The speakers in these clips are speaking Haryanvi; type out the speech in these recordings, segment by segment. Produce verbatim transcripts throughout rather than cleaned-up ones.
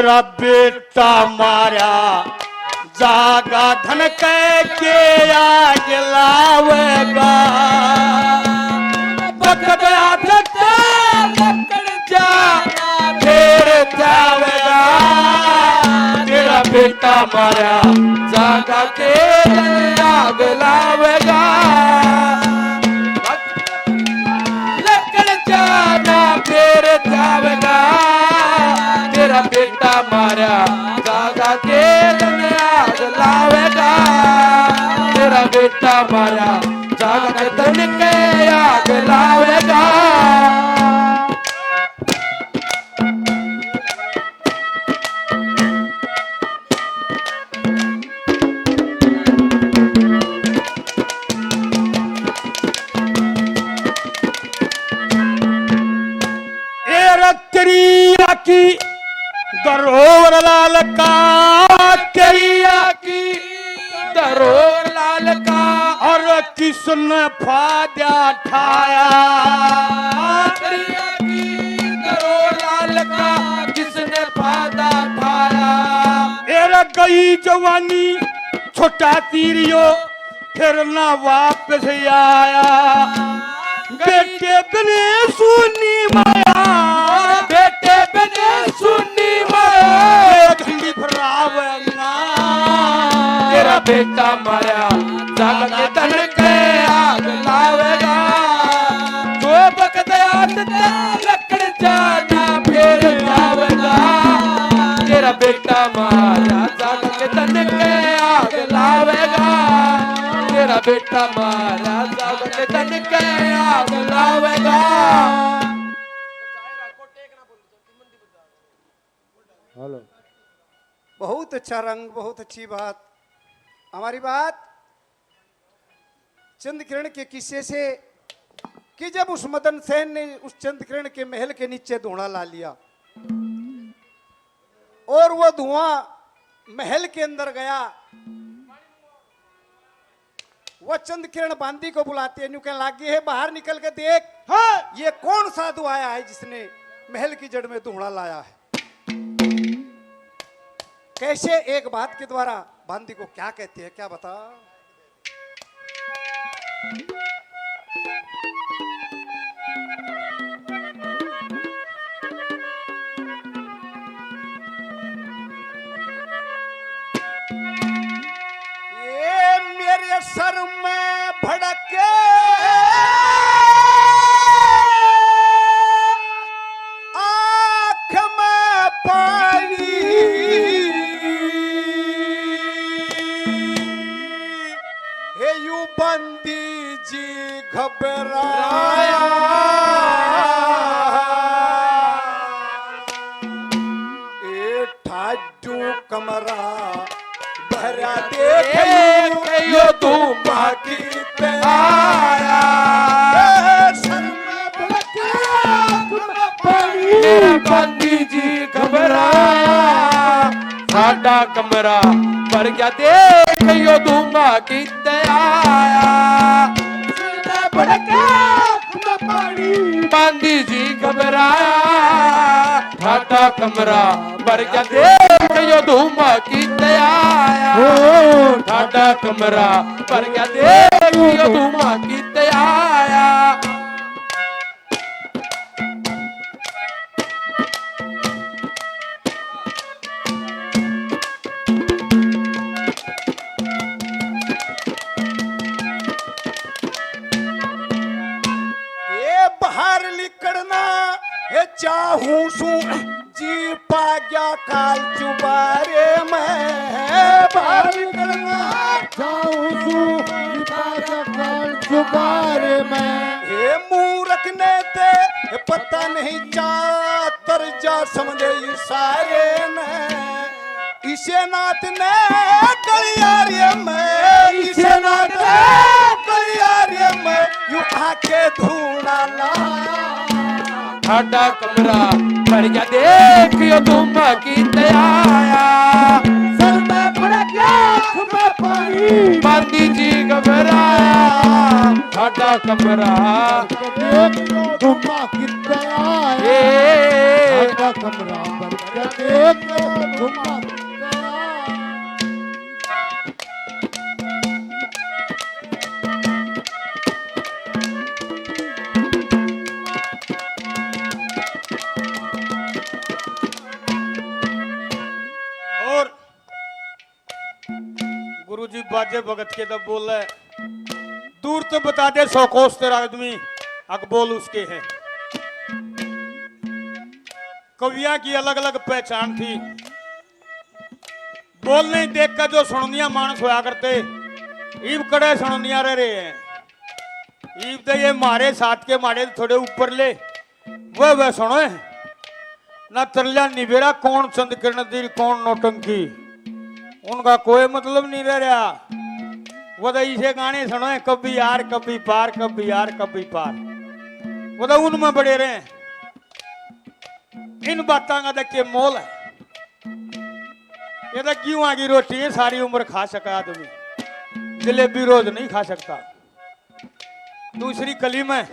तेरा बेटा मारा जागा धन कह के आग लावेगा। बकदा फिरता लकड़ जाना फिर जावेगा। तेरा बेटा मारा जागा के आग लावेगा। लकड़ जाना फिर जावेगा। तेरा बेटा मारा जागा के आग लावेगा। तेरा बेटा मारा जागा के आग लावेगा। ए रत्तरिया की धरोहर लाल का, तेरी आखी धरोहर लाल का। और किसने फायदा ठाया? तेरी आखी धरोहर लाल का, किसने फायदा ठाया? एरा गई जवानी छोटा तीरियो, फिर ना वापस आया। बेटे बिन सुनी माया, बेटे बिन सुनी माया। एक हिंदी फरावेगा। तेरा बेटा मारा जाग के तन के आग लावेगा। जो बकदयात ते लकड़ जाना फिर जावेगा। तेरा बेटा मारा जाग के तन के आग लावेगा। तेरा बेटा मारा जाग के तन के आग लावेगा। हेलो। बहुत अच्छा रंग, बहुत अच्छी बात। हमारी बात चंद किरण के किस्से से कि जब उस मदन सेन ने उस चंद किरण के महल के नीचे धुआं ला लिया और वो धुआं महल के अंदर गया, वो चंद किरण बांदी को बुलाती है, न्यू कहने लगी है, "बाहर निकल के देख, हाँ। ये कौन साधु आया है जिसने महल की जड़ में धुआं लाया है?" कैसे एक बात के द्वारा बांदी को क्या कहती है, क्या बता? ये मेरे सर में भड़के, आँख में पानी, हे यू बंदी जी घबराया। ए ठाडू कमरा भरा देख यो तू माँ की आया। ए सर में भड़के, आँख में पानी। मेरा बंदी जी घबराया, साडा कमरा भर गया, देख यो धुआं कित्ते आया। भड़का में पानी। बांदी जी घबराया, ठाडा कमरा भर गया, देख यो धुआं कित्ते आया। ओ, ठाडा कमरा भर गया, देख यो धुआं कित्ते आया। ए बाहर निकलना, ए चाहूं सू जी पा गया काल चुबारे में। बाहर निकलना चाहूं सू जी पा गया काल चुबारे में। ए मूरख ने ते पता नहीं चातर जा समझे इशारे ने। इसे नात ने गलियारे में, इसे नात ने गलियारे में यूं आके धूणा ला। ठाडा कमरा भर गया, देख यो धुआं कित्ते आया। सर में भड़के, आँख में पानी। बांदी जी घबराया, ठाडा कमरा। देख यो धुआं कित्ते आया। ए। ठाडा कमरा भर गया। एक घुमा। और गुरु जी बाजे भगत के तब बोले, दूर तो बता दे सौ कोस तेरा आदमी, अक बोल उसके हैं। कवियां की अलग-अलग पहचान थी। बोल नहीं देख के जो सुननिया मानस होया करते, ईब कड़े सुननिया रह रहे हैं। ईब तो ये मारे साथ के मारे थोड़े ऊपर ले, वह, वह सुनो। ना तरल्या निबेरा कौन चंद किरण दी, कौन नौटंकी, उनका कोई मतलब नहीं रह रहा। वो तो इसे गाने सुनो, कभी यार कभी पार, कभी यार कभी पार, वो तो उनमें बड़े रहे। इन बातां का देखिए मोल है। ये तो गेहूं की रोटी है, सारी उम्र खा सका आदमी, जलेबी रोज नहीं खा सकता। दूसरी कली में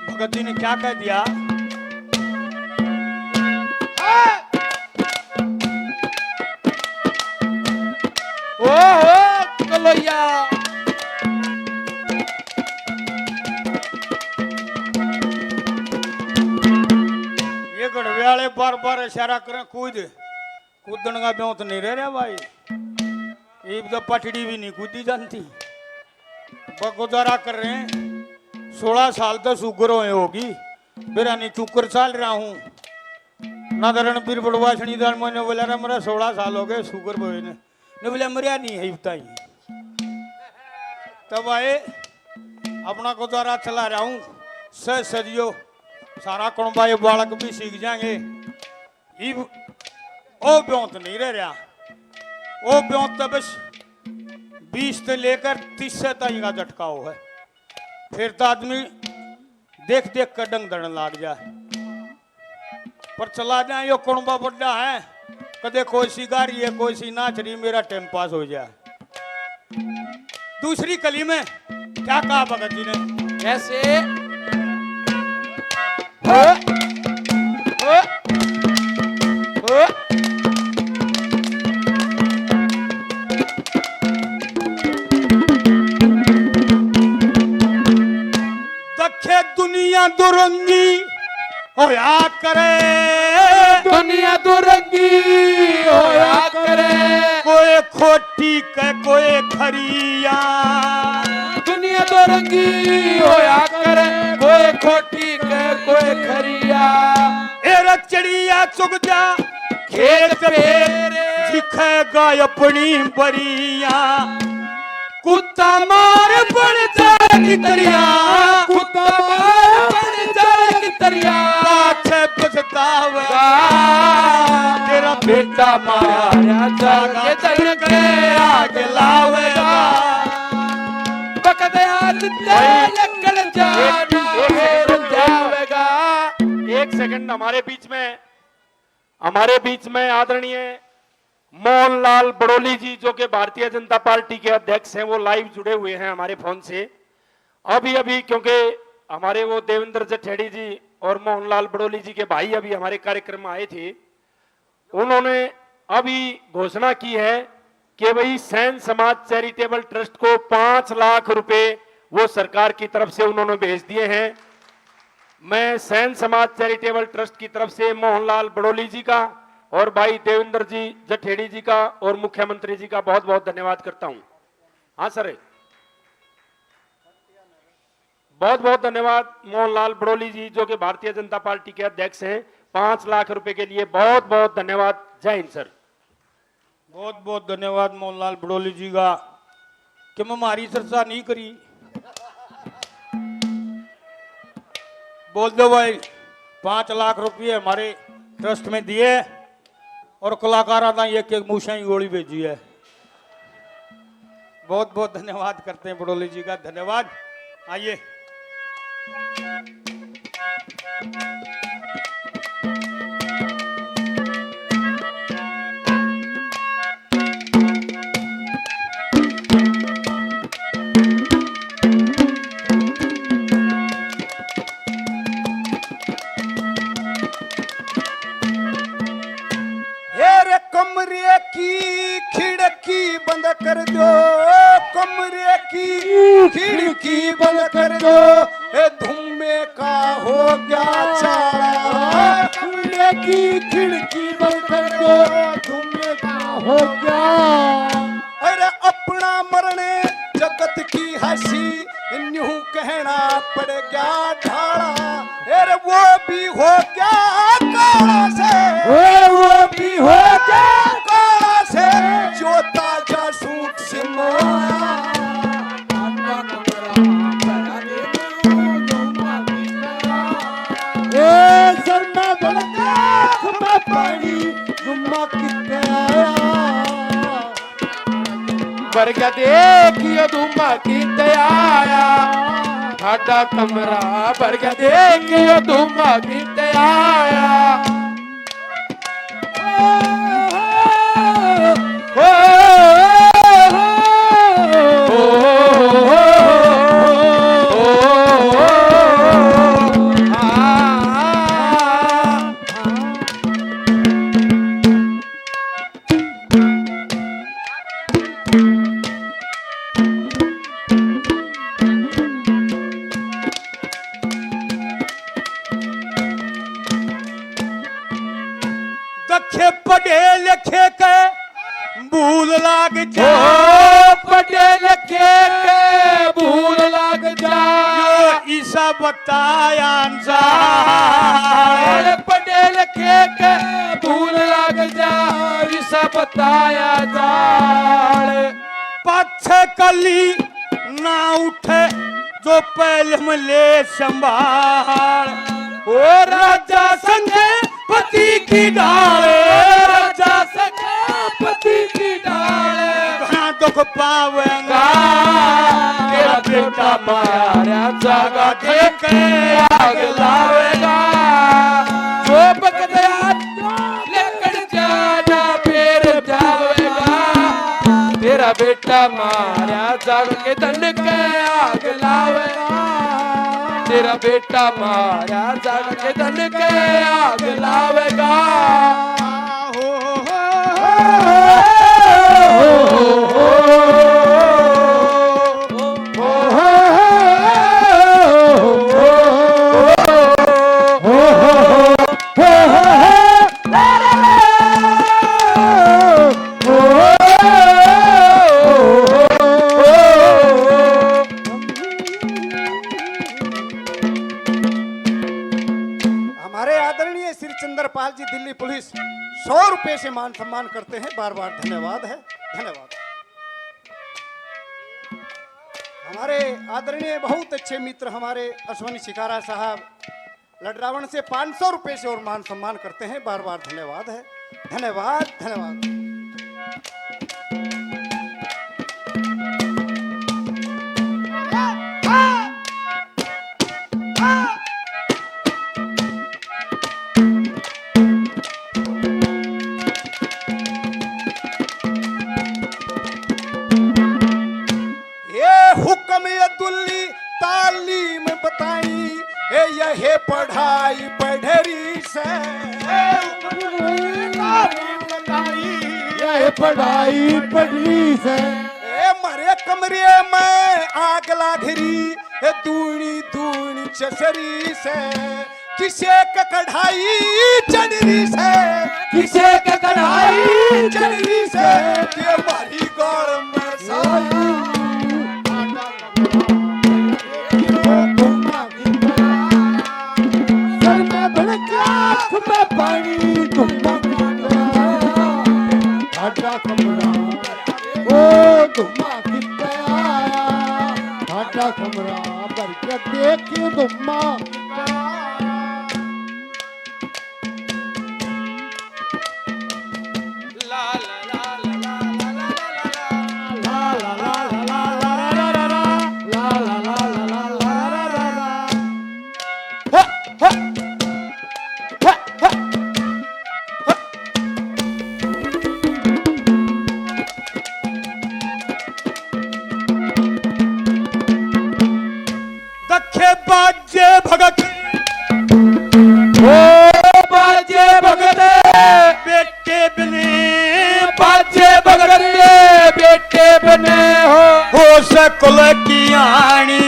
भगत जी ने क्या कह दिया? ओ हो कलोया, ये गढ़वे वाले बार बार इशारा करें, कूद। कूदण का ब्योंत नहीं रह रहा भाई, ईब तो पटड़ी भी नहीं कूदी जानती। बस गुजारा कर रहे हैं। सोलह साल तो शुगर होए होगी, बिरानी चुकर चाल रहा हूँ। ना तो रणबीर बड़वासनी दान मैंने बोला, "रे, मेरा सोलह साल हो गए शुगर बोए ने।" ने बोला, "मरिया नहीं है इब ताई।" तब आए, अपना गुजारा चला रहा हूँ। सह सदियो सारा कुणबा ये बालक भी सीख जाएंगे। इब ओ ब्योंत नहीं रह रहा। ओ ब्योंत तो बस बीस से लेकर तीस से ताई का झटकाओ है। फिर तो आदमी देख देख कर डंग धड़न लाग जाए। पर चला जाए, यो कुणबा बड्डा है, कदे कोई सी गा रही है, कोई सी नाच रही, मेरा टाइम पास हो जाए। दूसरी कली में क्या कहा भगत जी ने? कैसे? हो, हो, हो। दखे दुनिया दुरंगी होया करे, दुनिया दुरंगी होया करे, कोई खोटी के कोई खरिया। दुनिया दुरंगी होया करे, कोई खोटी के कोई खरिया। ए रे चिड़िया चुग जा खेत पे, दिखेगा अपनी बरिया। कुत्ता मार बन जाएगी तरिया, कुत्ता मार बन जाएगी तरिया। पाछे पछतावेगा तेरा बेटा मारा जाके, जल के आग लावेगा। पकड़े हाथ ते भाई, लकड़ जाना एक, एक है second रुक जाओ। जावेगा। एक सेकंड, हमारे बीच में, हमारे बीच में आदरणीय मोहनलाल बड़ोली जी, जो कि भारतीय जनता पार्टी के अध्यक्ष हैं, वो लाइव जुड़े हुए हैं हमारे फोन से। अभी अभी, क्योंकि हमारे वो देवेंद्र जठेड़ी जी और मोहनलाल बड़ोली जी के भाई अभी हमारे कार्यक्रम में आए थे, उन्होंने अभी घोषणा की है कि भाई सैन समाज चैरिटेबल ट्रस्ट को पाँच लाख रुपए वो सरकार की तरफ से उन्होंने भेज दिए हैं। मैं सैन समाज चैरिटेबल ट्रस्ट की तरफ से मोहनलाल बड़ोली जी का और भाई देवेंद्र जी जठेड़ी जी का और मुख्यमंत्री जी का बहुत बहुत धन्यवाद करता हूं। हाँ सर, बहुत बहुत धन्यवाद मोहनलाल बड़ोली जी, जो कि भारतीय जनता पार्टी के अध्यक्ष हैं। पाँच लाख रुपए के लिए बहुत बहुत धन्यवाद। जय हिंद सर। बहुत बहुत धन्यवाद मोहनलाल बड़ोली जी का कि मैं हमारी चर्चा नहीं करी। बोल दो भाई, पाँच लाख रुपये हमारे ट्रस्ट में दिए और कलाकारों का एक एक मूसा की गोली भेजी है। बहुत बहुत धन्यवाद करते हैं बड़ोली जी का, धन्यवाद। आइए। खिड़की बंद कर दो, ए धुम्मे का हो गया चाला। कमरे की खिड़की बंद कर दो, धुम्मे का हो गया। अरे अपना मरने जगत की हंसी, न्यू कहना पड़ गया ढाला। अरे वो भी हो गया काला से, अरे वो भी हो गया काला से, जो ताजा सूट सिमोया। ए सर में बड़का आँख में पानी, जुम्मा कितने आया। भर गया देखियो धुम्मा कितने आया। साडा कमरा भर गया देखियो धुम्मा कितने आया। दखे पढ़े लिखे के भूल लाग जा। ओ पढ़े लिखे के भूल लाग जा। यो इसा बताया जा। अरे पढ़े लिखे के भूल लाग जा, इसा बताया जा। पाछे कली ना उठे, जो पहले में ले संभाल। ओ राजा संगे पति की ढाल, राजा संगे पति की ढाल। घना दुख पावेगा तेरा बेटा मारा जागा के आग लावेगा। जो बगदे लकड़ जाना फिर जावेगा। तेरा बेटा मारा जाग के धन के आग लावेगा। तेरा बेटा मारा जाग के धन के आग लावेगा। हमारे आदरणीय श्री चंद्रपाल जी, दिल्ली पुलिस, सौ रुपए से मान सम्मान करते हैं। बार बार धन्यवाद है, धन्यवाद। हमारे आदरणीय बहुत अच्छे मित्र हमारे अश्विनी शिकारा साहब लडरावण से पाँच सौ रुपए से और मान सम्मान करते हैं। बार बार धन्यवाद है, धन्यवाद, धन्यवाद। ये हुक्म ये दुल्ली तालीम बताई, ए यह पढ़ाई पढ़री से। ए हुक्म ये तालीम बताई, यह पढ़ाई पढ़री से। ए मरे कमरे में आग लाग री, ए दूनी दूनी चसरी से। किसे के कढ़ाई चढ़री से, किसे के कढ़ाई चढ़री से, के मारी गौर में साया। सर में भड़क आँख में पानी, धुम्मा कितना आया। ओ धुम्मा कितना आया, साडा कमरा भर के देख धुम्मा। दखे बाजे भगत, ओ बाजे भगत, बेटे बने, बाजे भगत, बेटे बने हो। हो सकल किया आनी।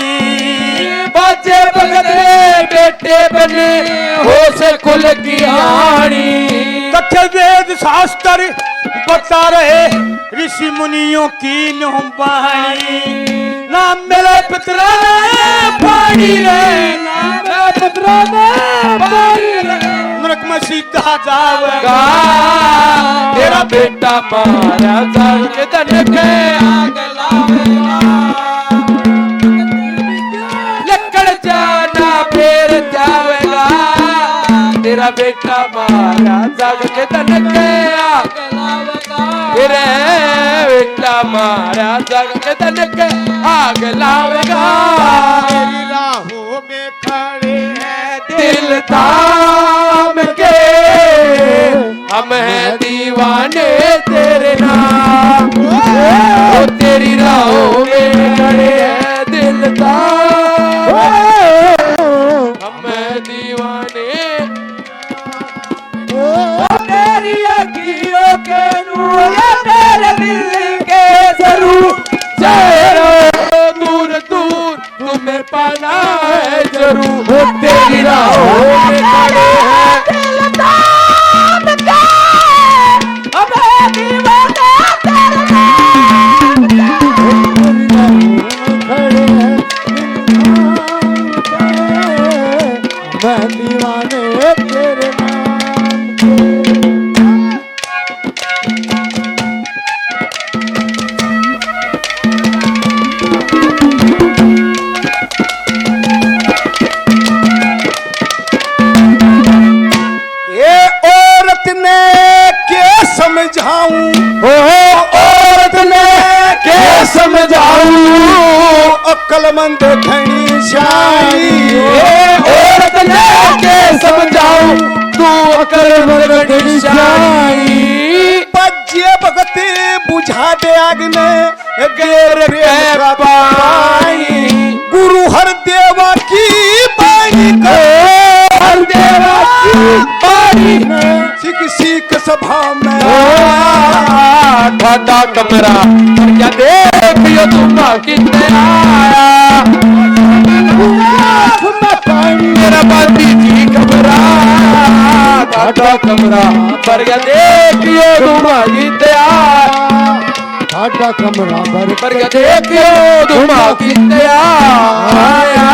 बाजे बजते बेटे बने, होश खुल की आनी। कथे वेद शास्त्र बता रहे, ऋषि मुनियों की न्यूं बाणी। ना मेरे पितरा ने पानी रे, ना मेरे पितरा ने पानी रे। नरक में सीधा जावेगा। तेरा बेटा मारा जाल के तन के आग लावेगा। लकड़ जाना फिर जावेगा। तेरा बेटा मारा जाल के तन के आग लावेगा। तेरे बेटा मारा जाल के तन के आग लावेगा। तेरी राहों में खड़े हैं दिल थाम के, हम हैं दीवाने तेरे नाम। ओ तेरी राहों में खड़े हैं दिल थाम, हम हैं दीवाने। ओ तेरी अखियों के नूर, तेरे दिल के जरूर। चेहरे दूर दूर तुम्हें पाना है जरूर। ओ तेरी राहों में खड़े हैं दिल थाम के, हमें दीवाने तेरे नाम के। खड़े हैं दिल थाम के, मैं दीवाने तेरे नाम के। ये औरत ने के समझाऊं, ओ औरत ने के समझाऊं, अक्लमंद घणी स्याणी। ये औरत ने के समझाऊं, तू अक्लमंद घणी स्याणी। जे भगत बुझा दे आग ने गेर के पानी। गुरु हरदेवा की बाणी कर, हरदेवा की बाणी। सीख सीख सभा में। आ, ठाडा कमरा पर क्या देख यो तुम कितने आया। मेरा बाती जी कमरा, ठाडा कमरा पर क्या देख यो तुम कितने आया। ठाडा कमरा भर भर के देखियो धुमा कितने आया।